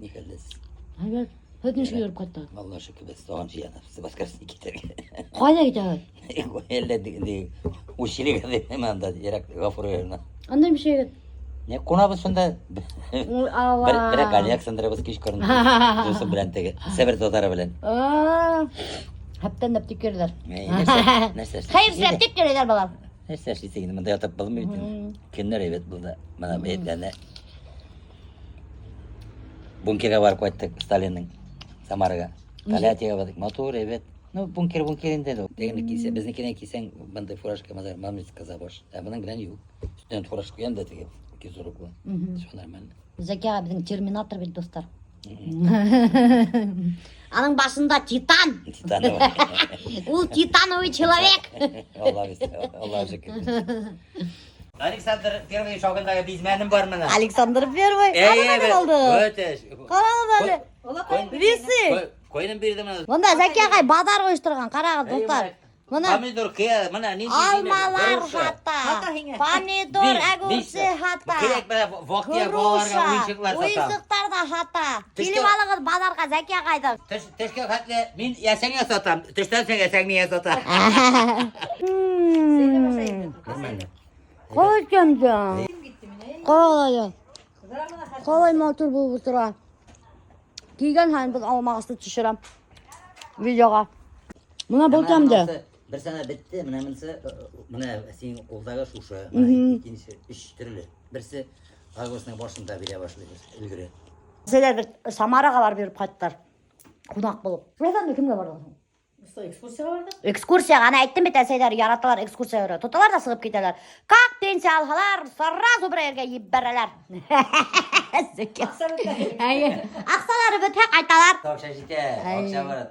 Ни хәлдәсез? Әйбәт. Һеҙ нисек йөрөп ҡайттығыҙ? Алла шөкөр, беҙ соған җыянабыз. Воскресенье китәргә. Ҡайҙа китәгеҙ? Әллә Усилиға димем анда, ерак Гафур районына. Анда нишләйһегеҙ? Не ҡунабыҙ шунда. Ой, Алла. Бер бер коньяк сындырабыҙ кич ҡорон. Дуҫым белән теге Себер татары белән. Һәптәнләп тик йөрөйҙәр. Нәрсә, нәрсә? Хәйер эшләп тик йөрөйҙәр, балам. Нәрсә эшләйһең инде, монда ятып булмый бит. Көннәр әйбәт булды. Менә бәйтләнә. Бункерға барып ҡайттыҡ Сталинның Самарага. Тольяттиға бардыҡ. Матур, әйбәт. Ну, бункер, бункер инде. Дегенде кисә, безнекенә кисәң, бындай фуражка мазар, мамлицка забош. Ә бының белән юк. Өстенән фуражка куям да теге кизуруклы. Все нормально. Зәки ағай беҙҙең терминатор бит, дуҫтар. Аның башында титан. Титановый. Ул титановый человек. Алла Алла шөкөр. Александр Первый шауғындағы бизмәнем бар мына. Александр Первый. Ана алды. Ҡарағыҙ әле. Весы. Ҡойоном бирҙе мына. Бында Зәки ағай баҙар ойошторған, ҡарағыҙ, дуҫтар. Бына Помидор, ҡыя, мына ниндәй алмалар һата, помидор, огурцы һата. Кәрәк менә ваҡ-төйәк балаларға Груша, уйынсыҡлар һатам. уйынсыҡтар ҙа һата. Килеп алығыҙ баҙарға Зәки ағайҙан. Төш, төшкә хәтле мин әсәңә сатам, төштән һуң әсәң миңә сата. Нормально. Ҡалай тәмле. Ҡалай. Ҡалай матур булып ултыра. Килгән һайын беҙ алма ағасты төшөрәм видеоға. Мына был тәмле. Бер сәнә бетте, менә монысы, менә синең кулдагы шушы, менә икенче өч төрле. Берсе августның башында бирә башлый, өлгерә. Әсәйҙәр бер Самараға барып йөрөп ҡайттылар. Ҡунаҡ булып. Шулайҙан кемгә барҙың һуң? Что, экскурсияға барҙыҡ? Экскурсияға, ана әйттем бит, әсәйҙәр яраталар экскурсия йөрөй. Тоталар ҙа сығып китәләр. Как пенсия алһалар, сразу бер ергә ебәрәләр. Аҡса бөтә. Эйе. Аҡсалары бөтһә ҡайталар. Аҡса етә, аҡса бар.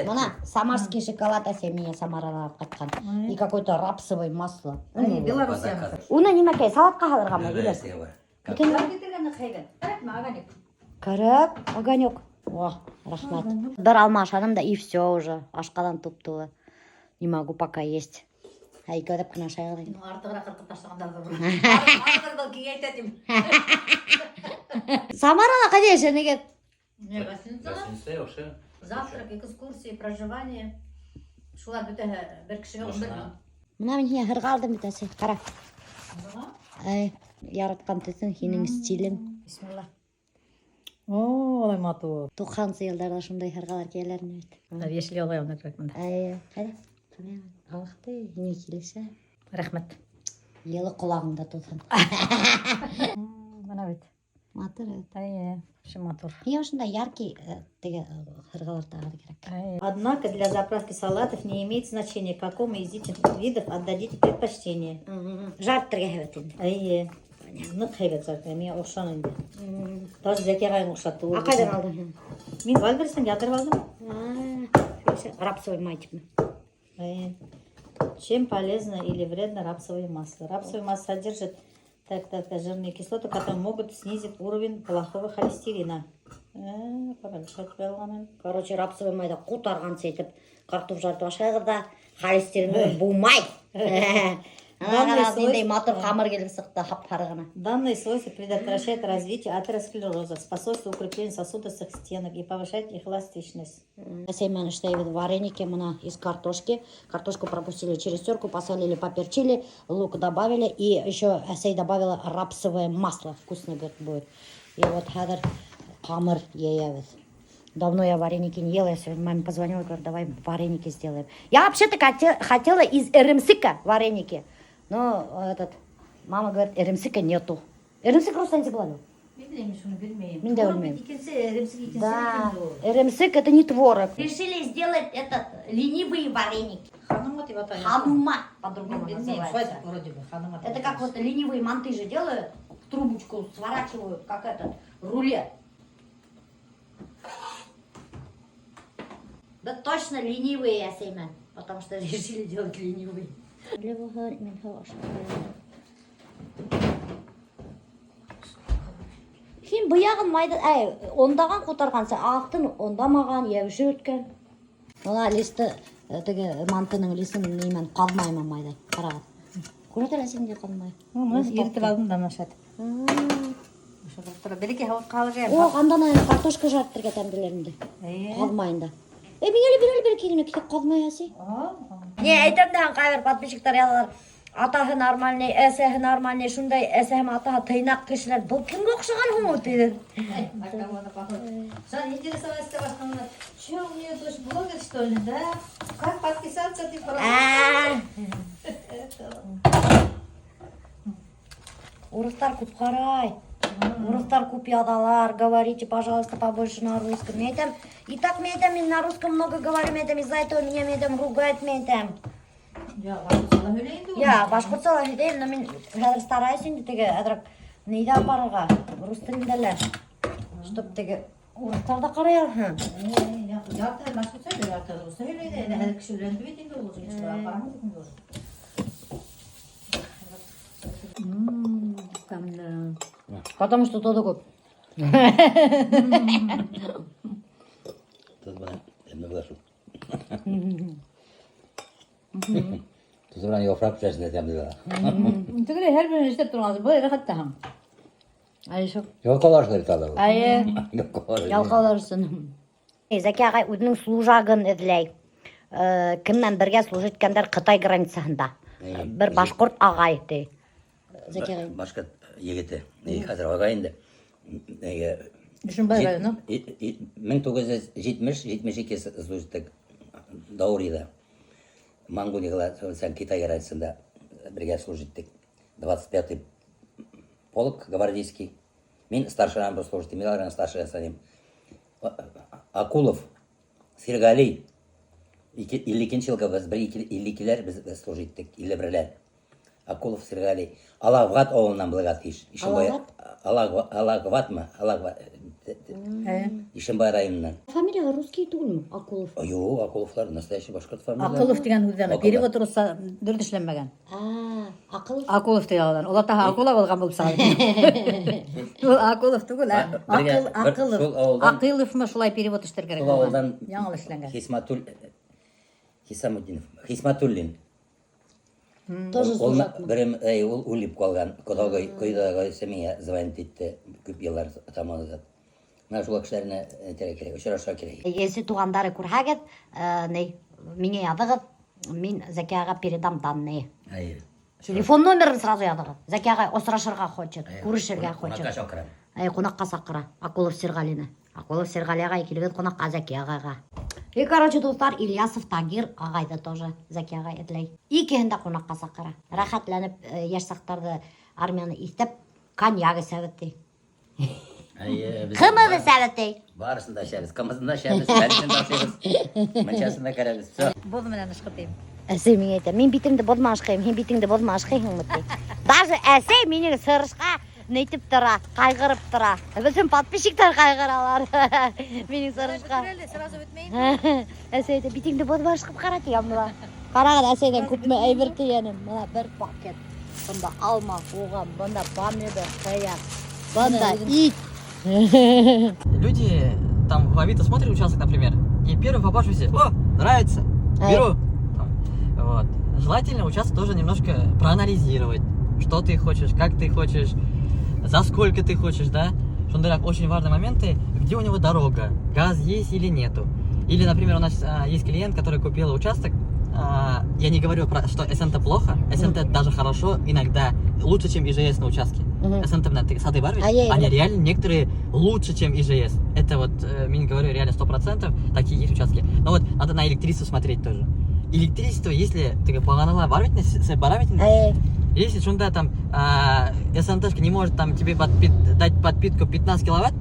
Мына самарский шоколад әсәй миңә Самаранан алып ҡайтҡан. И какой-то рапсовый масло. Белоруссия. Уны нимәкәй, салатҡа һалырғамы? Или? Бөтөн Килтергән һәйбәт. Кәрәкме огонек? Кәрәк, огонек. О, рәхмәт. Бер алма ашаным да и все уже. Ашҡаҙан туп-тулы. Не могу пока есть. Ә икәүләп кенә ашайыҡ инде. Ну, артығыраҡ ҡырҡып ташлағандар ҙа бар. Барыбер был киңәйтә тим. Самарала ҡайҙа йәшәнегеҙ? Не, гостиницала. Гостиница яҡшы. Завтрак, экскурсии, проживание. Шулар бөтәһе бер кешегә 11 мең. Мына мин һиңә һырға алдым бит, әсәй. Ҡара. Әй, яратҡан төҫөң, һинең стилең. Бисмилла. О, улай матур. 90-нсы йылдарҙа шундай һырғалар кейәләр ине бит. Йәшел ялай ана кәрәк мында. Әй, ҡайҙа? Ах ты, һиңә килешә. Рәхмәт. Йылы ҡолағыңда тулһын. Мына бит. Матур бит. Әйе, вообще матур. Һиңә ошондай яркий теге һырғалар тағырға кәрәк. Однако для заправки салатов не имеет значения, какому из этих видов отдадите предпочтение. Жарттырға һәйбәт инде. Әйе. Ныҡ һәйбәт жарт. Миңә оҡшаны инде. Даже Зәки ағайым оҡшатты. Ә ҡайҙан алдың һин? Мин Вайлдберристан яҙҙырып алдым. Рапсовый май типме? Әйе. Чем полезно или вредно рапсовое масло? Рапсовое масло содержит так, так, жирные кислоты, которые могут снизить уровень плохого холестерина. Короче, рапсовый майҙы ҡутарғансы итеп картоп жартып ашайғыҙ ҙа холестерин булмай. Ана ниндәй матур ҡамыр килеп сыҡты, һап-һары ғына. Данные свойства предотвращают развитие атеросклероза, способствуют укреплению сосудистых стенок и повышают их эластичность. Әсәй менән эшләйбеҙ вареники мына из картошки. Картошку пропустили через терку, посолили, поперчили, лук добавили. И еще әсәй добавила рапсовое масло. Вкусно, говорит, будет. И вот хәҙер ҡамыр йәйәбеҙ. Давно я вареники не ела. Я сегодня маме позвонила, говорю, давай вареники сделаем. Я вообще-то хотела из эремсика вареники. Но этот, мама говорит, эремсика нету. Эремсик руслан була? Белмәйем, шуны белмәйем. Мин дә белмәйем. Икенсе эремсек, икенсе Да, икенсе ул. эремсик это не творог. Решили сделать этот ленивые вареники. Ханыма тип атайым. Ханума по-другому Белмәйем, называется. шулай вроде бы, ханыма. Это как вот ленивые манты же делают, в трубочку сворачивают, как этот рулет. Да точно ленивые, әсәй менән, потому что решили делать ленивые. Һин быяғын майҙы, әй, ондаған ҡутарғансы, аҡтын ондамаған, йәбешеп бөткән. Бына листы, теге мантының лисын нимән ҡаҙмайым майҙа, ҡарағыҙ. Күрәтә лә син дә ҡаҙмай. Уны иретеп алдым да нашат. Тора. Бәләкәй һауытҡа һалырға. О, андан ана картошка жарып тәмлеләр инде. Эйе. Ҡаҙмай инде. Э, миңә әле бир әле бер килгәне китеп ҡаҙмай әсәй. Не, әйтәм дә ҡайбер подписчиктар яҙалар. Атаһы нормальный, әсәһе нормальный, шундай әсәһе менән атаһы тыйнаҡ кешеләр. Был кемгә оҡшаған һуң ул тиҙе. На кого она похожа? Жан, интересовалась в основном, что у нее дочь блогер, что ли, да? Как подписаться ты просто? А. Урыҫтар күп ҡарай. Урыҫтар күп яҙалар. Говорите, пожалуйста, побольше на русском. Мин әйтәм, и так мин әйтәм, мин на русском много говорю, мин әйтәм, из-за этого меня, мин әйтәм, ругают, мин әйтәм. Я, башҡортса һөйләй инде ул. Я, башҡортса ла һөйләйем, но мин хәҙер стараюсь инде теге әҙерәк ниҙә алып барырға, рус телендә лә. Чтоб теге урыҫтар ҙа ҡарай алһын. Ярты башҡортса һөйләй, ярты русса һөйләй ҙә. Хәҙер кеше өйрәнде бит инде ул. Шулай ҡарамай инде ул. Тәмле. Потому что тоҙо күп. Тоҙ менән тәмле була шул. Тоҙ менән яфраҡ бешәсендә тәмле була. Тегеләй һәр береһен эшләп торған был рәхәт тә һәм. Ай, шул. Ялҡаулар шулай бит алар. Әйе. Ялҡаулар. Ялҡаулар өсөн. Зәки ағай үҙенең служагын эҙләй. Кем менән бергә служить иткәндәр Ҡытай границаһында. Эйе. Бер башҡорт ағай ти. Зәки ағай. Башҡорт егете. Ни хәҙер ағай инде. Нигә Ишембай районы. 1970-72 служить Даурийҙа. Монголияла, һәм Китай границаһында бергә служить иттек. 25-й полк гвардейский. Мин старшина был служить, мин аларҙың старшина ним. Акулов, Сиргали. 52 йылғы беҙ бер 52-ләр беҙ служить иттек, 51-ләр. Акулов Сиргали. Алағват ауылынан булырға тейеш. Ишембай Алағватмы? Алағват. Ишембай районынан. Фамилия русский түгелме? Акулов. Юҡ, Акуловлар настоящий башҡорт фамилия. Аҡылов тигән һүҙҙән Аҡылов. перевод русса дөрөҫ эшләнмәгән. А, Акылов. Акулов тип яҙған. Олатаһы акула булған булып сыға. Ул Акулов түгел, ә Бергә- Аҡыл бер- Аҡылов. шул ауылдан- Аҡиловмы шулай перевод эшләр кәрәк Шул ауылдан Яңылыш эшләнгән. Хисматул Хисамутдинов. Хисматуллин. Тоже Ул служакмы? берем, эй, ул үлеп ҡалған. Ҡоҙағый, ҡоҙағыйсы миңә звонить итте күп йылдар таманлап. Менә шул кешеләрне әйтергә кәрәк, осрашырға кәрәк. Если туғандары күрһәгеҙ, ни, миңә яҙығыҙ, мин Зәки ағайға передам данные. Әйе. Телефон номерын сразу яҙығыҙ. Зәки ағай осрашырға хочет, күрешергә хочет. Ҡунаҡҡа саҡыра. Әй, ҡунаҡҡа саҡыра. Акулов Сирғалины. Акулов Сирғали ағай килегеҙ ҡунаҡҡа Зәки ағайға. И, короче, дуҫтар, Ильясов Тагир ағайҙы тоже Зәки ағай эҙләй. Икеһен дә ҡунаҡҡа саҡыра. Рәхәтләнеп йәш саҡтарҙы армияны иҫләп, коньяк эсәбеҙ ти. Әйе, беҙ Ҡымыҙ эсәбеҙ ти. Барысын да эсәбеҙ. Ҡымыҙын да эсәбеҙ, бәлешен дә ашайбыҙ. Мунсаһын да керәбеҙ. Всё. Боҙ менән ышҡытайым. Әсәй миңә әйтә, мин битемде боҙ менән ышҡыйым, һин битеңде боҙ менән ышҡыйһыңмы ти. Даже әсәй минең сырышҡа нитеп тора, ҡайғырып тора. Бөтөн подписчиктар ҡайғыралар. Минең сырышҡа. Сразу бөтмәй. Әсәй әйтә, битеңде боҙ менән ышҡып ҡара тигән була. Ҡарағыҙ, әсәйҙән күпме әйбер тейәнем. Бына бер пакет. Бында алма, һуған, бында помидор, ҡыяр, бында ит. Люди там в Авито смотрят участок, например, и первый попавшийся: «О, нравится, беру». Там, вот. Желательно участок тоже немножко проанализировать, что ты хочешь, как ты хочешь, за сколько ты хочешь, да. Шундай очень важные моменты, где у него дорога, газ есть или нету. Или, например, у нас есть клиент, который купил участок, я не говорю, что СНТ плохо, СНТ даже хорошо, иногда лучше, чем ИЖС на участке. Мгм. СНТ, на сады бар ведь, А я они реально некоторые лучше, чем ИЖС. Это вот, мин говорю, реально 100% такие есть участки. Но вот надо на электричество смотреть тоже. Электричество, если ты бағанала бар ведь, бара ведь, если шунда там СНТшка не может там тебе дать подпитку 15 киловатт,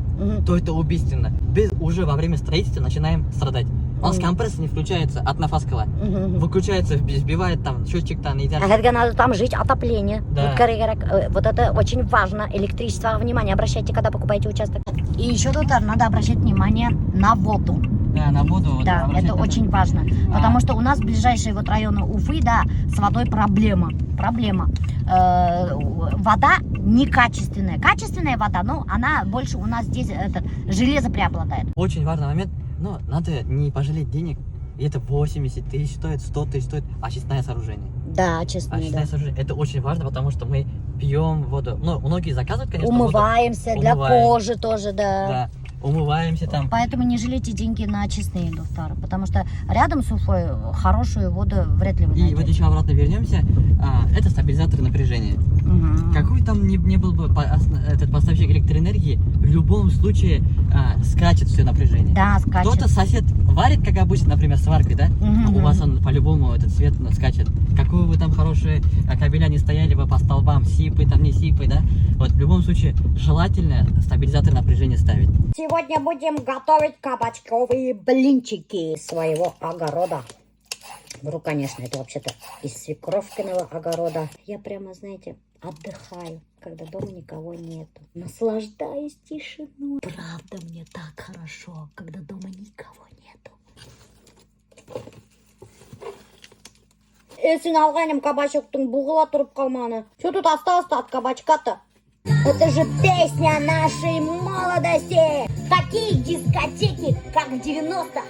то это убийственно. Без уже во время строительства начинаем страдать. У нас Мгм. компрессор не включается однофазкала. Выключается, сбивает там счетчик там и Ә һеҙгә надо там жить, отопление. Да. Үткәрергә кәрәк. Вот это очень важно. Электричество, внимание, обращайте, когда покупаете участок. И еще тут надо обращать внимание на воду. Да, на воду. Вот, Да, обращать это надо. очень важно. Потому что у нас ближайшие вот районы Уфы, да, с водой проблема. Проблема. Вода некачественная. Качественная вода, но она больше у нас здесь этот, железо преобладает. Очень важный момент, но надо не пожалеть денег. И это 80 тысяч стоит, 100 тысяч стоит очистное сооружение. Да, честно, Очистное сооружение. Это очень важно, потому что мы Пьем воду. Ну, многие заказывают, конечно, воду. Умываемся, для Умываем. Кожи тоже, да. Да. Умываемся там. Поэтому не жалейте деньги на чистые, дуҫтар, потому что рядом с Уфой хорошую воду вряд ли вы И найдете. вот еще обратно вернемся. Это стабилизатор напряжения. Мгм. Какой там ни был бы этот поставщик электроэнергии, в любом случае скачет все напряжение. Да, скачет. Кто-то сосед варит, как обычно, например, сваркой, да? Мгм. У вас он по-любому этот свет скачет. Какую бы там хорошие кабеля не стояли бы по столбам, сипы там, не сипы, да? Вот в любом случае желательно стабилизатор напряжения ставить. Сегодня будем готовить кабачковые блинчики из своего огорода. Вру, конечно, это вообще-то из свекровкиного огорода. Я прямо, знаете, отдыхаю, когда дома никого нету. Наслаждаюсь тишиной. Правда, мне так хорошо, когда дома никого нету. Эсен алғайным кабачоктың буғы ла тороп ҡалманы. Что тут осталось-то от кабачка-то? Это же песня нашей молодости! Такие дискотеки, как в 90-х,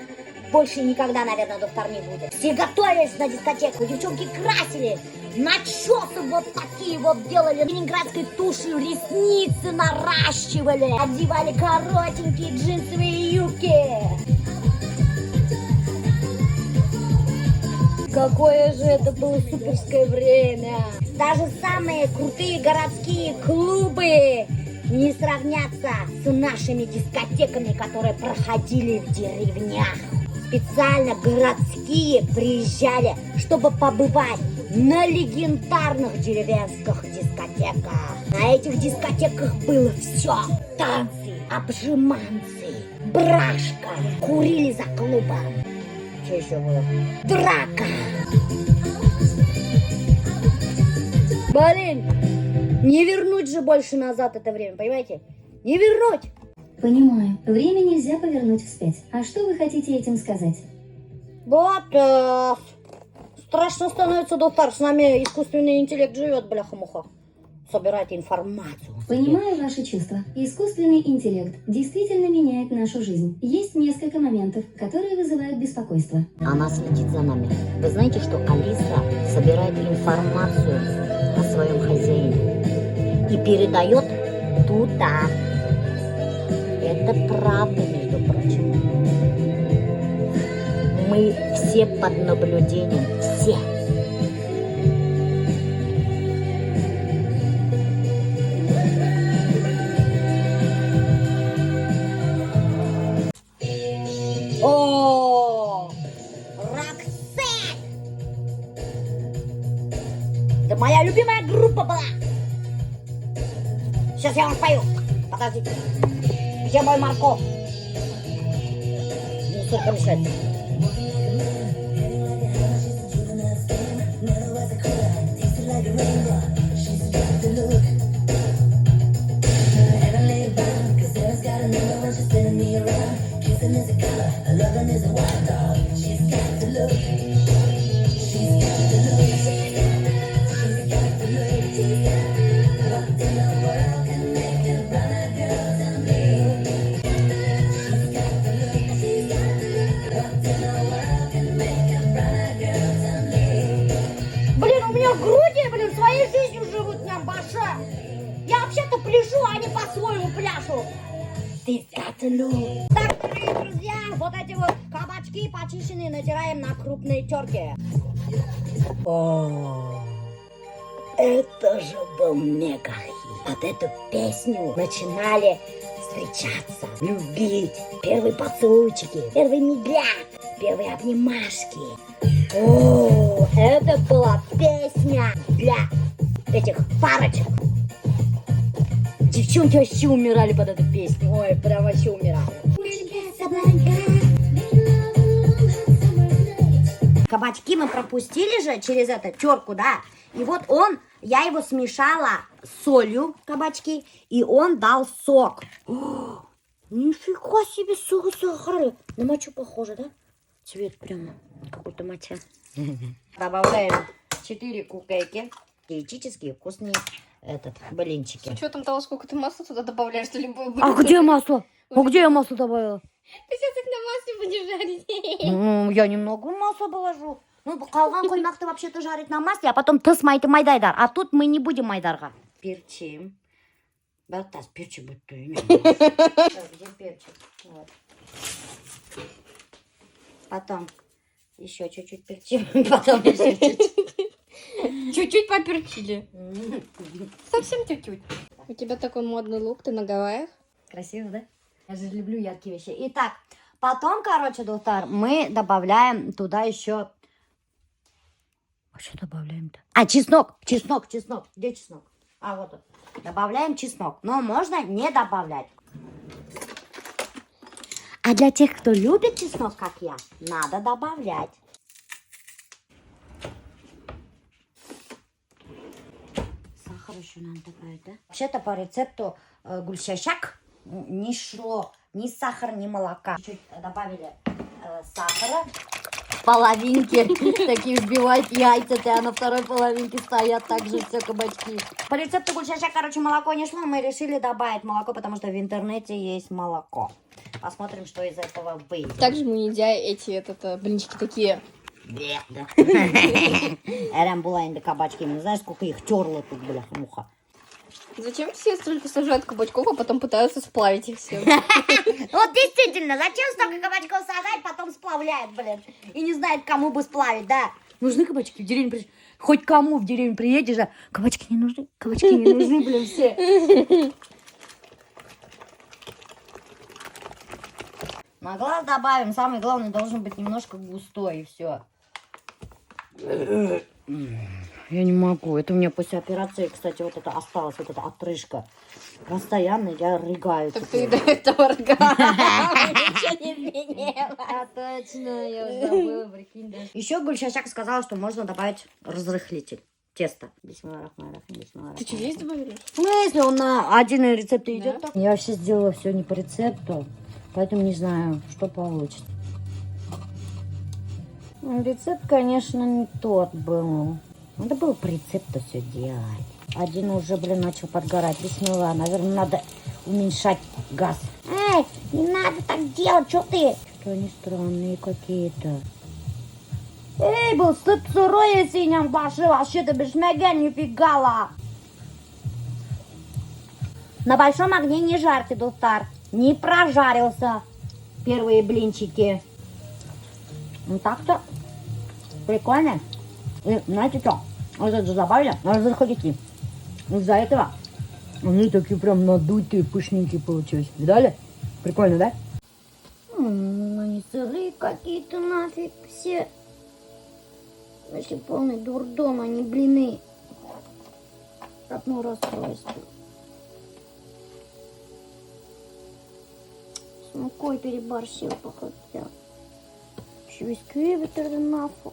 больше никогда, наверное, дуҫтар, не будет. Все готовились на дискотеку, девчонки красились, начесы вот такие вот делали, ленинградской тушью ресницы наращивали, одевали коротенькие джинсовые юбки. Какое же это было суперское время! Даже самые крутые городские клубы не сравнятся с нашими дискотеками, которые проходили в деревнях. Специально городские приезжали, чтобы побывать на легендарных деревенских дискотеках. На этих дискотеках было все. Танцы, обжиманцы, брашка, курили за клубом. Что еще было? Драка! Блин, не вернуть же больше назад это время, понимаете? Не вернуть! Понимаю, время нельзя повернуть вспять. А что вы хотите этим сказать? Вот, страшно становится, дуҫтар. С нами искусственный интеллект живет, бляха-муха. Собирает информацию. Понимаю ваши чувства. Искусственный интеллект действительно меняет нашу жизнь. Есть несколько моментов, которые вызывают беспокойство. Она следит за нами. Вы знаете, что Алиса собирает информацию о своем хозяине и передает туда. Это правда, между прочим. Мы все под наблюдением. Все. О, Роксет! Это моя любимая группа была. Сейчас я вам спою. Подождите. Где мой морков? Мусорка мешает. Блин, у меня груди, блин, своей жизнью живут, прям баша. Я вообще-то пляшу, а не по-своему пляшу. Ты look. Так, дорогие друзья, вот эти вот кабачки почищенные натираем на крупной терке. О, это же был мега хит. Под эту песню начинали встречаться, любить. Первые поцелуйчики, первый медляк, первые обнимашки. О, это была песня для этих парочек. Девчонки вообще умирали под эту песню. Ой, прям вообще умирали. Кабачки мы пропустили же через эту терку, да? И вот он, я его смешала с солью, кабачки, и он дал сок. О, нифига себе, сок сахара. На мочу похоже, да? Цвет прямо какой-то моча. Добавляем 4 кукейки. Диетические вкусные этот, блинчики. С учетом того, сколько ты масла туда добавляешь, что любое А блюдо. где масло? А где я масло добавила? Ты сейчас их на масле будешь жарить. Ну, я немного масла положу. Ну, ҡалған ҡоймаҡты вообще-то жарить на масле, а потом тыс майҙы майҙайҙар. А тут мы не будем майҙарға. Перчим. Бер аҙ перчеп бөттө. Где перчик? Вот. Потом еще чуть-чуть перчим. Потом еще чуть-чуть. Чуть-чуть поперчили. Совсем чуть-чуть. У тебя такой модный лук, ты на Гавайях. Красиво, да? Я же люблю яркие вещи. Итак, потом, короче, дуҫтар, мы добавляем туда еще... А что добавляем-то? А, чеснок, чеснок, чеснок. Где чеснок? А, вот он. Добавляем чеснок. Но можно не добавлять. А для тех, кто любит чеснок, как я, надо добавлять. Сахар еще надо добавить, да? Вообще-то по рецепту гульчачак не шло ни сахар, ни молока. Чуть добавили сахара. Половинки такие вбивать яйца, а на второй половинке стоят также все кабачки. По рецепту гульчачак, короче, молоко не шло, мы решили добавить молоко, потому что в интернете есть молоко. Посмотрим, что из этого выйдет. Также мы едя эти блинчики такие. Әрәм була инде кабачки. Не знаешь, сколько их терла тут, бляха-муха. Зачем все столько сажают кабачков, а потом пытаются сплавить их все? Вот действительно, зачем столько кабачков сажать, потом сплавляют, блин. И не знает, кому бы сплавить, да. Нужны кабачки в деревню приедешь? Хоть кому в деревню приедешь, да. Кабачки не нужны, кабачки не нужны, блин, все. На глаз добавим. Самое главное, должен быть немножко густой, и все. Я не могу. Это у меня после операции, кстати, вот это осталось, вот эта отрыжка. Постоянно я рыгаю. Так ты теперь. и до этого рыгала. Ничего не изменилось. А, точно, я уже забыла, прикинь, даже. Еще Гульчачак сказала, что можно добавить разрыхлитель теста. Ты что, здесь добавили? В смысле, он на один рецепт идет? Да? Я вообще сделала все не по рецепту, поэтому не знаю, что получится. Ну, рецепт, конечно, не тот был. Надо было по рецепту все делать. Один уже, блин, начал подгорать. Бисмилла, наверное, надо уменьшать газ. Эй, не надо так делать, что ты? Что они странные какие-то. Эй, был сып-сырой, һинең башы вообще-то бешмәгән, нифига ла. На большом огне не жарьте, дуҫтар. Не прожарился первые блинчики. Ну так-то прикольно. И знаете что? Вот это же добавили, разрыхлители. Из-за этого они такие прям надутые, пышненькие получились. Видали? Прикольно, да? Они сырые какие-то нафиг все. Вообще полный дурдом, они блины. Одно расстройство. С мукой переборщил, походу, я. Еще бисквит нафу.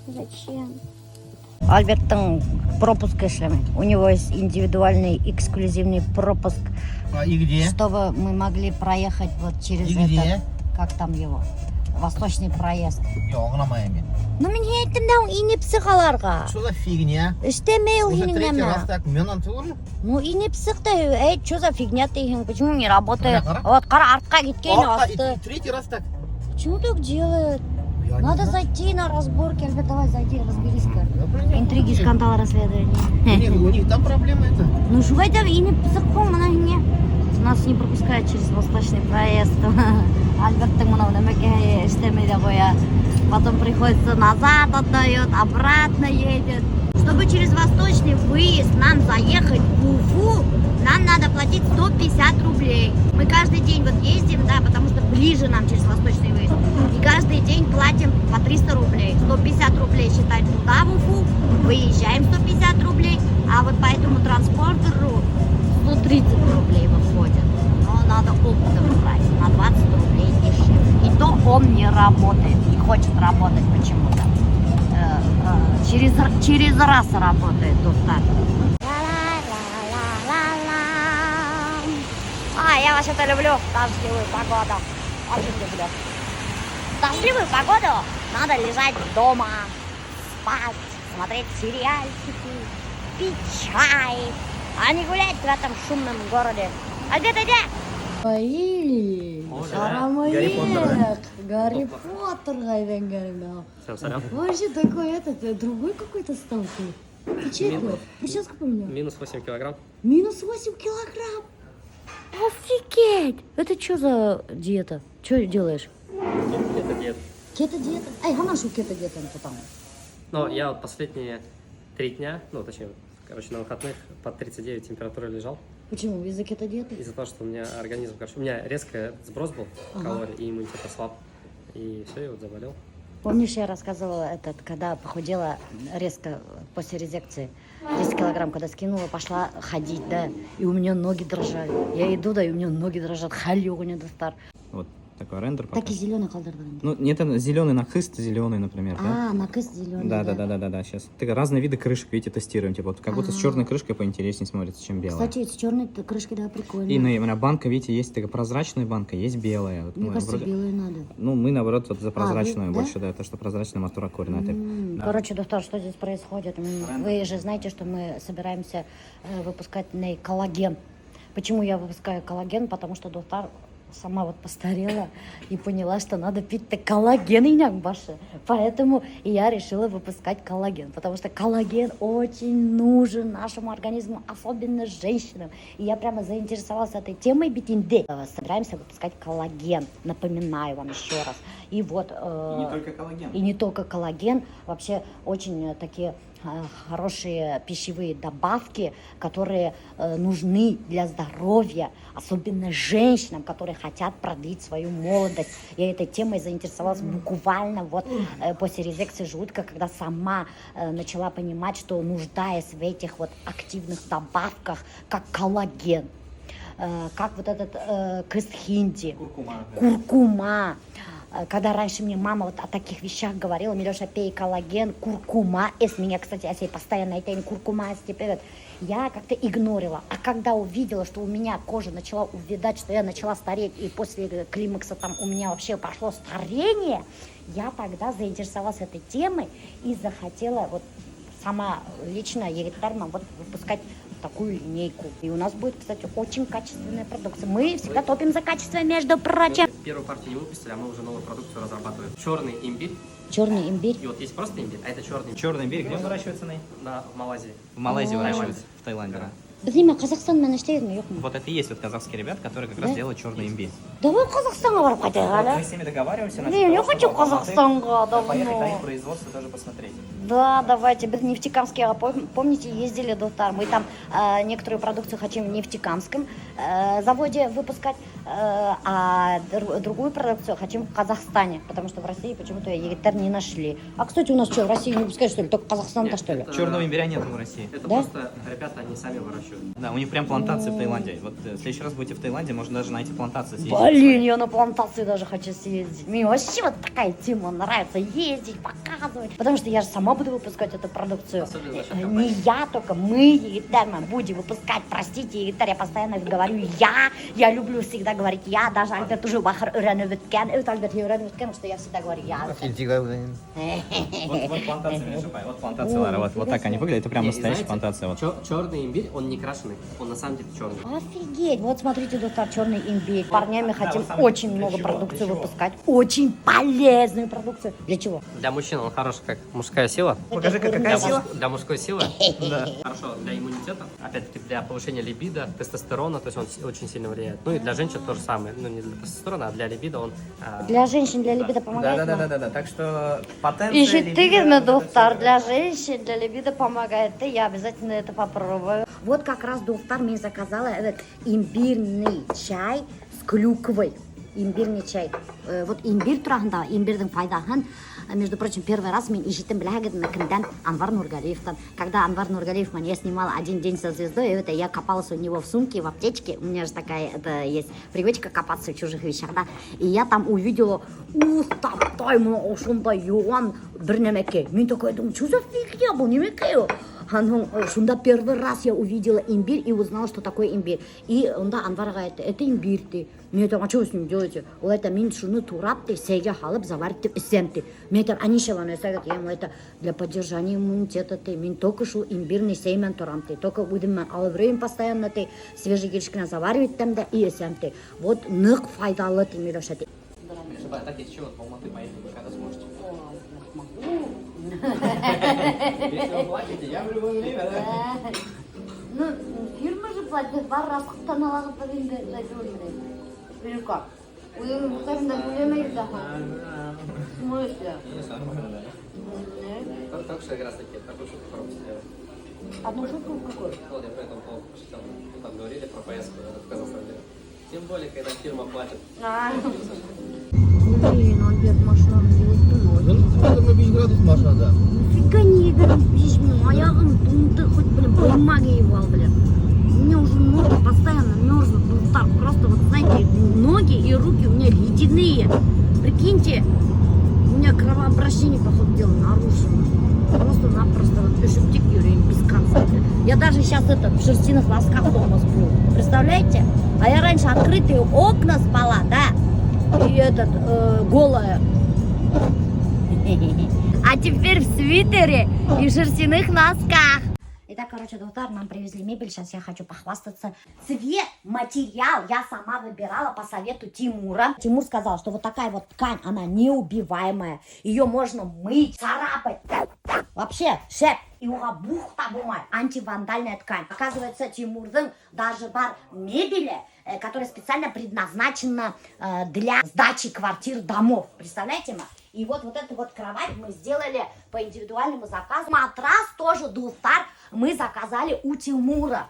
Зачем? Альберттың пропуск эшләмәй. У него есть индивидуальный эксклюзивный пропуск, А, и где? чтобы мы могли проехать вот через И где? этот, как там его, восточный проезд. Юҡ, аңламайым мин. Ну, мин һиңә әйттем дә, инеп сыҡ уларға. Что за фигня? Эшләмәй ул Уже һинең третий нәмә. раз так. Минан тоже? Ну, инеп сыҡ та, эй, что за фигня тиһең, почему не работает? Ҡара, ҡара. Вот, ҡара, артҡа киткән Артҡа, и асты. третий раз так. Почему так делают? Я не Надо знаю. зайти на разборки, Альберт, давай зайди, разберись-ка. Да, блин, я Интриги, не скандал, расследование. У них там проблемы это. Ну, шулай ҙа инеп сыҡ ҡуй, бына һиңә. Нас не пропускают через восточный проезд. Альберттың мынау нәмәкәйе эшләмәй ҙә ҡуя. Потом приходится назад отдает, обратно едет. Чтобы через восточный выезд нам заехать в Уфу, нам надо платить 150 рублей. Мы каждый день вот ездим, да, потому что ближе нам через восточный выезд. И каждый день платим по 300 рублей. 150 рублей считать туда, в Уфу, выезжаем 150 рублей, а вот по этому транспортеру 130 рублей выходит. Но надо оптом брать, на 20 рублей дешевле. И то он не работает, не хочет работать почему-то. Через раз работает дуҫтар. А, я вообще-то люблю дождливую погоду. Очень люблю. В дождливую погоду надо лежать дома, спать, смотреть сериальчики, пить чай, а не гулять в этом шумном городе. Альберт, иди! Гарри Поттер, да? Гарри Поттер, Вообще такой этот, другой какой-то стал ты. Ты че? Прическу поменял? Минус 8 килограмм. Минус 8 килограмм. Офигеть! Это что за диета? Что делаешь? Это диета. Кето-диета? Ай, һаман шул кето-диета там. Но я вот последние 3 дня, ну, точнее, короче, на выходных под 39 температуры лежал. Почему? Из-за кето-диеты? Из-за того, что у меня организм, короче, у меня резко сброс был калорий, и иммунитет ослаб. И все, я вот заболел. Помнишь, я рассказывала этот, когда похудела резко после резекции, 10 килограмм, когда скинула, пошла ходить, да, и у меня ноги дрожали. Я иду, да, и у меня ноги дрожат. Хәл юҡ ине, дуҫтар. Вот такой рендер пока. Так и зеленый ҡалдырҙың. Ну, нет, это зеленый на хыст, зеленый, например, да? А, на кыз зеленый. Да, сейчас. Так, разные виды крышек, видите, тестируем. Типа, вот как будто с черной крышкой поинтереснее смотрится, чем белая. Кстати, с черной крышкой, да, прикольно. И на, именно банка, видите, есть такая прозрачная банка, есть белая. Вот Мне мы кажется, вроде- белую надо. Ну, мы, наоборот, вот за прозрачную А, вы- да? больше, да, то, что прозрачная матур күренә. М, Да. Короче, дуҫтар, что здесь происходит? Вы же знаете, что мы собираемся выпускать на коллаген. Почему я выпускаю коллаген? Потому что, дуҫтар, сама вот постарела и поняла, что надо пить-то коллаген инәң башы. Поэтому я решила выпускать коллаген, потому что коллаген очень нужен нашему организму, особенно женщинам. И я прямо заинтересовалась этой темой бит инде. Собираемся выпускать коллаген, напоминаю вам еще раз. И вот... И не только коллаген. И не только коллаген, вообще очень такие хорошие пищевые добавки, которые нужны для здоровья, особенно женщинам, которые хотят продлить свою молодость. Я этой темой заинтересовалась буквально вот после резекции желудка, когда сама начала понимать, что нуждаясь в этих вот активных добавках, как коллаген, как вот этот ҡыст һинде, Куркума. Куркума. Когда раньше мне мама вот о таких вещах говорила: «Милеша, пей коллаген, куркума эс». Меня, кстати, әсәй постоянно әйтә, куркума эс, тип, этот. Я как-то игнорила. А когда увидела, что у меня кожа начала увядать, что я начала стареть, и после климакса там у меня вообще пошло старение, я тогда заинтересовалась этой темой и захотела вот сама лично егеттәр менән вот выпускать такую линейку. И у нас будет, кстати, очень качественная продукция. Мы всегда топим за качество, между прочим. Мы первую партию не выпустили, а мы уже новую продукцию разрабатываем. Черный имбирь. Черный имбирь. И вот есть просто имбирь, а это черный. Черный имбирь где выращивается, Ней? В Малайзии. В Малайзии О. выращивается, в Таиланде, да. Беҙ нимә, Ҡаҙағстан менән эшләйбеҙме, юҡмы? Вот это и есть вот казахские ребят, которые как Да? раз делают черный имбирь. Давай Ҡаҙағстанға барып ҡайтайыҡ әле. Мы с ними договариваемся Не, я того, хочу чтобы в Алматы Ҡаҙағстанға давно. поехать на их производство тоже посмотреть. Да, давайте. Беҙ Нефтекамскийға, помните, ездили, дуҫтар. Мы там некоторую продукцию хотим в Нефтекамском заводе выпускать, а другую продукцию хотим в Казахстане, потому что в России почему-то егеттәр не нашли. А, кстати, у нас что, в России не выпускают, что ли? Только Казахстан-то, Нет, что ли? Черного имбиря нет в России. Это Да? просто ребята, они сами выращивают. Да, у них прям плантации в Таиланде. Вот в следующий раз будете в Таиланде, можно даже на эти плантации съездить. Блин, я на плантации даже хочу съездить. Мне вообще вот такая тема нравится. Ездить, показывать. Потому что я же сама буду выпускать эту продукцию. Особенно за счет Не компании. я только, мы, егеттәр, мы будем выпускать. Простите, егеттәр, я постоянно говорю я. Я люблю всегда говорить я. Даже Альберт уже бахыр өйрәнеп бөткән. Это Альберт өйрәнеп бөткән, что я всегда говорю я. Вот, вот плантация, Миша, вот плантация, Лара, вот, вот так они выглядят. Это прям Не, и настоящая знаете, плантация. Вот. Черный имбирь, он не крашеный, он на самом деле черный. Офигеть! Вот смотрите, дуҫтар, черный имбирь. Парнями Да, хотим вот самое- очень для много чего? продукцию Для чего? выпускать. Очень полезную продукцию. Для чего? Для мужчин он хорош, как мужская сила. Покажи, какая Для, сила? для мужской силы. Да. Хорошо для иммунитета, опять-таки для повышения либидо, тестостерона, то есть он очень сильно влияет. Ну и для женщин то же самое. Ну не для тестостерона, а для либидо он... Для женщин, для либидо помогает? Да, да, да, нам? да, да, да. Так что потенция. Ишеттегеҙме, либидо, вот это дуҫтар, всё. для женщин, для либидо помогает. И я обязательно это попробую. Вот как раз, дуҫтар, мин заказала этот имбирный чай с клюквой. Имбирный чай. Вот имбирь тураһында, имбирҙең файҙаһын, между прочим, первый раз мин ишеттем, беләһегеҙме, кемдән? Анвар Нургалиевтан. Когда Анвар Нургалиев, я снимала «Один день со звездой», и это я копалась у него в сумке, в аптечке. У меня же такая это есть привычка копаться в чужих вещах, да. И я там увидела, ух, таптай, мына ошондай йыуан бер нәмәкәй. Мин такая думаю, что за фигня был, нәмәкәй ул? Анан, шунда первый раз я увидела имбирь и узнала, что такое имбирь. И унда Анвар ағай әйтте, это имбирь ти. Мин әйтәм, а что вы с ним делаете? Ул әйтә, мин шуны турап ти, сәйгә һалып заварить итеп эсәм ти. Мин әйтәм, а нишләп аны эсәгеҙ? Ул әйтә, для поддержания иммунитета ти. Мин только шул имбирный сәй менән торам ти. Только үҙем менән алып йөрөйөм постоянно ти. Свежий килеш кенә заваривать итәм дә и эсәм ти. Вот ныҡ файҙалы ти, Миләүшә ти. Так, если что, вот в Алматы поехали, вы когда сможете? Ой, могу. Если вы платите, я в любое время, да? Ну, фирма же платит, бар расходтан алағыҙ инде менән. Или как? Үҙең бухтарында түләмәйбеҙ ҙә. В смысле? Только что как раз таки такую шутку пропустил. Одну шутку какую? Вот я по этому поводу пошутил. Ну, там говорили про поездку в Казахстан. Тем более, когда фирма платит. Блин, Альберт, машинаны Ну, 5 градус машинала. Нифига не 25, аяғым туңды, хоть, блин, бумаги ебал, блин. У меня уже ноги постоянно мерзнут, ну так, просто вот, знаете, ноги и руки у меня ледяные. Прикиньте, у меня кровообращение, по ходу дела, нарушено. Просто-напросто вот өшөп тик йөрөйөм без конца. Я даже сейчас это, в шерстяных носках дома сплю. Представляете? А я раньше открытые окна спала, да? И этот, голая. А теперь в свитере и шерстяных носках. Итак, короче, дуҫтар, нам привезли мебель. Сейчас я хочу похвастаться. Цвет, материал я сама выбирала по совету Тимура. Тимур сказал, что вот такая вот ткань, она неубиваемая. Ее можно мыть, царапать. Вообще, шәп. И уға бух та булмай. Антивандальная ткань. Оказывается, Тимурҙың даже бар мебели, которая специально предназначена для сдачи квартир, домов. Представляете, ма? И вот эту вот кровать мы сделали по индивидуальному заказу. Матрас тоже, дуҫтар, мы заказали у Тимура.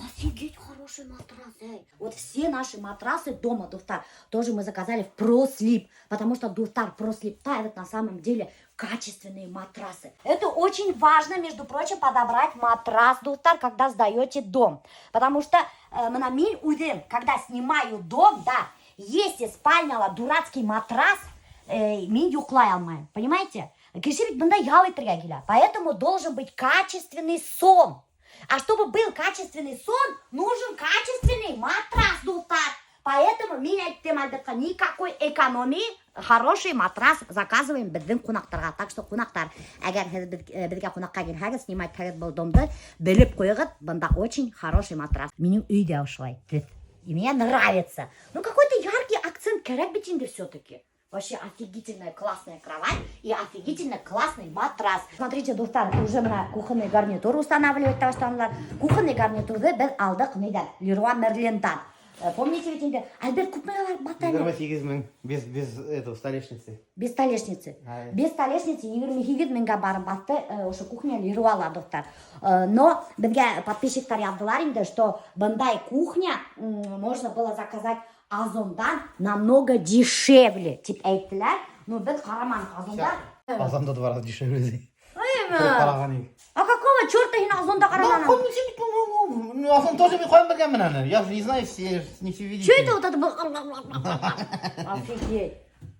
Офигеть, хороший матрас, эй. Вот все наши матрасы дома, дуҫтар, тоже мы заказали в ProSleep, потому что, дуҫтар, ProSleep ставят на самом деле качественные матрасы. Это очень важно, между прочим, подобрать матрас, дуҫтар, когда сдаете дом. Потому что бына мин үҙем, когда снимаю дом, да, если спальняла дурацкий матрас, мин йоҡлай алмайым, понимаете? Кеше бит бында ял итергә килә. Поэтому должен быть качественный сон. А чтобы был качественный сон, нужен качественный матрас, дуҫтар. Поэтому мин әйттем Альбертҡа, никакой экономии, хороший матрас заказываем беҙҙең ҡунаҡтарға. Так что ҡунаҡтар, әгәр һеҙ беҙгә ҡунаҡҡа килһәгеҙ, снимать итһәгеҙ был домды, белеп ҡуйығыҙ, бында очень хороший матрас. Минең өйҙә ошолай төҫ. И мне нравится. Ну какой-то яркий акцент кәрәк бит инде все-таки. Вообще офигительная классная кровать и офигительно классный матрас. Смотрите, дуҫтар, уже бына кухонный гарнитур устанавливать башланылар. Кухонный гарнитурҙы беҙ алдыҡ ниҙән? Леруа Мерлентан. Помните ведь инде, Альберт, күпмегә барып баҫты әле? 28 мең, без этого, столешницы. Без столешницы. Ай. Без столешницы 28 меңгә барып баҫты ошо кухня Леруала, дуҫтар. Но беҙгә подписчиктар яҙҙылар инде, что бындай кухня можно было заказать Озондан намного дешевле. Тип әйттеләр. Но беҙ ҡараманыҡ Озонда. Озонда два раза дешевле. Әйме? Ҡараған идек. А какого черта һин Озонда ҡараманың? Ну, Озон тоже мин ҡайҙан белгәнмен аны. Я же не знаю все, не все видите. Что это вот это было? Офигеть.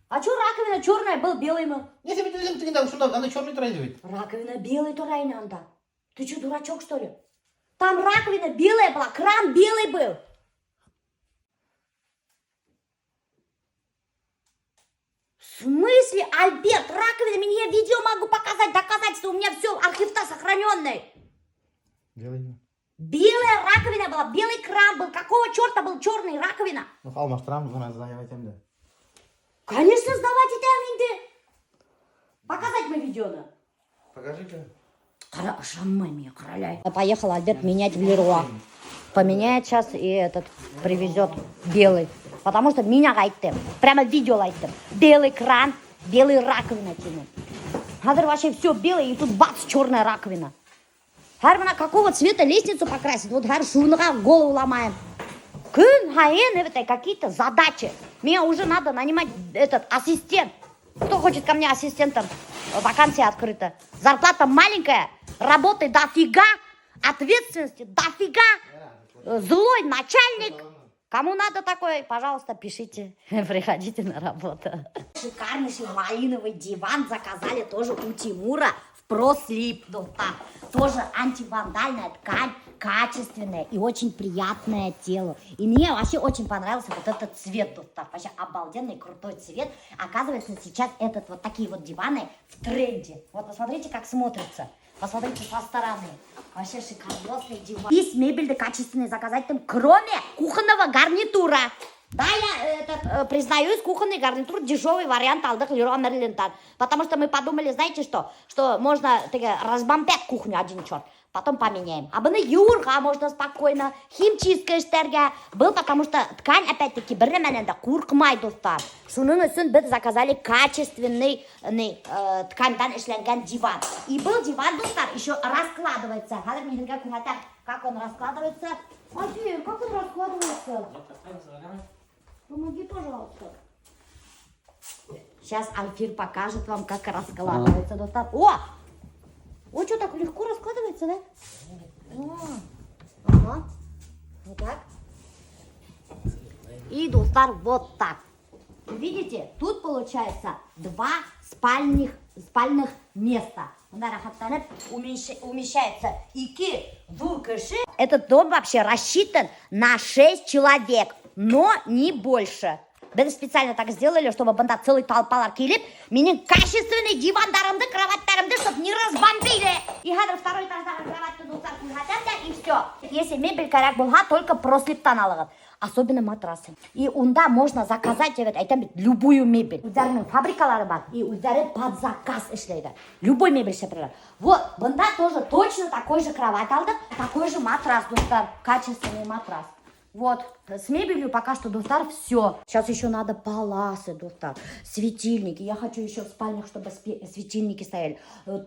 А что раковина черная, был белый мы? Нисә бит үҙең тегендә шунда анда черный тора ине бит. Раковина белый тора ине анда. Ты что, дурачок, что ли? Там раковина белая была, кран белый был. В смысле, Альберт, раковина, мне я видео могу показать, доказательства, у меня все архив-то сохраненный. Белый. Белая раковина была, белый кран был. Какого черта был черный раковина? Ну, алмаштырам, бына сдавать итәм дә. Конечно, сдавать итәм инде. Показать мы видеоны. Покажи-ка. Ҡара, ышанмай миңә, ҡара. Поехал Альберт менять в Леруа. Поменяет сейчас и этот привезет белый. Потому что мин әйттем. Прямо видео әйттем. Белый кран, белый раковина тинем. Хәҙер вообще все белое, и тут бац, черная раковина. Хәҙер бына какого цвета лестницу покрасить? Вот хәҙер шуныға голову ломаем. Көн һайын это какие-то задачи. Мне уже надо нанимать этот ассистент. Кто хочет ко мне ассистентом? Вакансия открыта. Зарплата маленькая, работы дофига, ответственности дофига, злой начальник. Кому надо такое, пожалуйста, пишите, приходите на работу. Шикарнейший малиновый диван заказали тоже у Тимура в ProSleep. Дуҫтар. Тоже антивандальная ткань, качественная и очень приятная телу. И мне вообще очень понравился вот этот цвет, дуҫтар. Вообще обалденный, крутой цвет. Оказывается, сейчас этот вот такие вот диваны в тренде. Вот посмотрите, как смотрится. Посмотрите со стороны. Вообще шикарносный диван. Весь мебель качественный заказать там, кроме кухонного гарнитура. Да, я этот, признаюсь, кухонный гарнитур дешевый вариант алдыҡ Леруа Мерлинтан. Потому что мы подумали, знаете что, что можно теге, разбомбят кухню один черт. Потом поменяем. А быны йыуырға можно спокойно, химчистка эшләргә. Был потому что ткань, опять-таки, бер нәмәнән дә ҡурҡмай, дуҫтар. Шуның өсөн беҙ заказали качественный не, тканьдан эшләнгән диван. И был диван, дуҫтар, еще раскладывается. Хәҙер мин һеҙгә күрһәтәм, как он раскладывается. Альфир, как он раскладывается? Помоги, пожалуйста. Сейчас Альфир покажет вам, как раскладывается, дуҫтар. О! О, что, так легко раскладывается, да? О, ага. Вот так. И, дуҫтар, вот так. Видите, тут получается два спальных места. Бында рәхәтләнеп умещается ике ҙур кеше. Этот дом вообще рассчитан на 6 человек, но не больше. Беҙ специально так сделали, чтобы бында целый толпалар килеп, минең качественный дивандарымды, кроваттарымды, чтобы не разбомбили. И хәҙер второй этаждағы кроватты, дуҫтар, күрһәтәм дә, и все. Если мебель кәрәк булһа, только Прослиптан алығыҙ. Особенно матрасы. И унда можно заказать, әйт, әйтәм бит, любую мебель. Үҙҙәренең фабрикалары бар, и үҙҙәре под заказ эшләйҙәр. Любой мебель эшләп бирәләр. Вот, бында тоже точно такой же кровать алдыҡ, такой же матрас, дуҫтар, качественный матрас. Вот, с мебелью пока что, дуҫтар, все. Сейчас еще надо паласы, дуҫтар, светильники. Я хочу еще в спальнях, чтобы светильники стояли.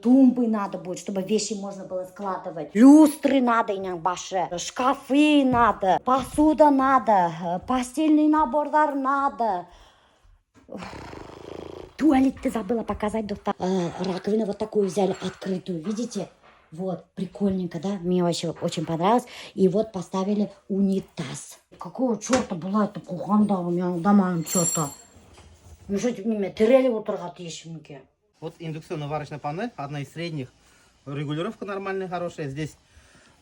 Тумбы надо будет, чтобы вещи можно было складывать. Люстры надо, инәң башы. Шкафы надо, посуда надо, постельный наборҙар надо. Туалет ты забыла показать, дуҫтар. Раковину вот такую взяли, открытую, видите? Вот, прикольненько, да? Мне вообще очень понравилось. И вот поставили унитаз. Какого черта была эта куханда у меня дома что-то? Ну что, нимә, терәлеп ултырырға тейешмен икән? Вот индукционная варочная панель, одна из средних. Регулировка нормальная, хорошая. Здесь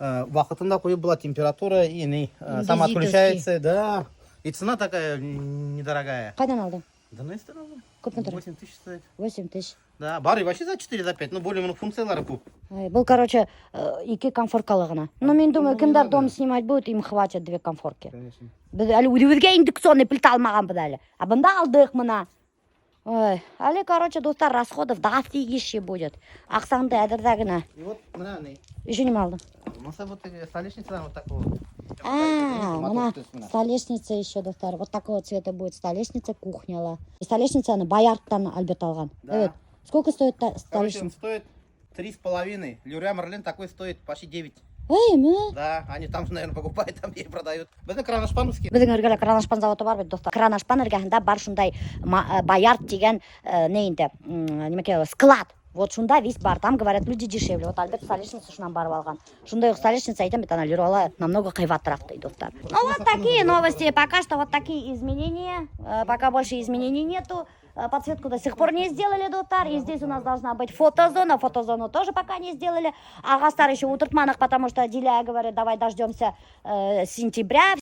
ваҡытында ҡуйып була температура и не, сама Индезитовский. Отключается, да. И цена такая недорогая. Ҡайҙан алдың? Да ну и алдым. Күпме тора? 8 тысяч стоит. 8 тысяч. Да, бар и вообще за 4, за 5. Ну, более много функциялары күп. Ай, был, короче, ике конфоркалы ғына. Ну, мин думаю, Ну, кемдәр не надо. Дом снимать будет, им хватит две конфорки. Конечно. Беҙ әле үҙебеҙгә индукционный плита алмағанбыҙ әле. А бында алдыҡ мына. Ой, әле, короче, дуҫтар, расходов дофигища будет. Аҡсаңды әҙерлә генә. И вот, мына, не. Еще нимә алдың? Ну, вот столешница вот такого. А, Мотор мына столешница еще, дуҫтар. Вот такого цвета будет столешница кухняла. И столешница аны Баярттан Альберт алған. Да. Evet. Сколько стоит Короче, он столешница? стоит 3,5. Леруа Мерлен такой стоит почти 9. Эй, мы? Да, они там же, наверное, покупают, там и продают. Беҙҙең Кроношпановский. Беҙҙең эргәлә Кроношпан заводы бар бит, дуҫтар. Кроношпан эргәһендә бар шундай Баярт тигән ни инде, нимәкәй, склад. Вот шунда весь бар. Там, говорят, люди дешевле. Вот Альберт столешница шунан барып алған. Шундай уҡ столешница, әйтәм бит, ана Леруала намного ҡыйбатыраҡ ти, дуҫтар. Ну вот такие новости. Пока что вот такие изменения. Пока больше изменений нету. Подсветку до сих пор не сделали, дуҫтар. И здесь у нас должна быть фотозона. Фотозону тоже пока не сделали. Ағастар еще ултыртманыҡ, потому что Диля говорит, давай дождемся сентября.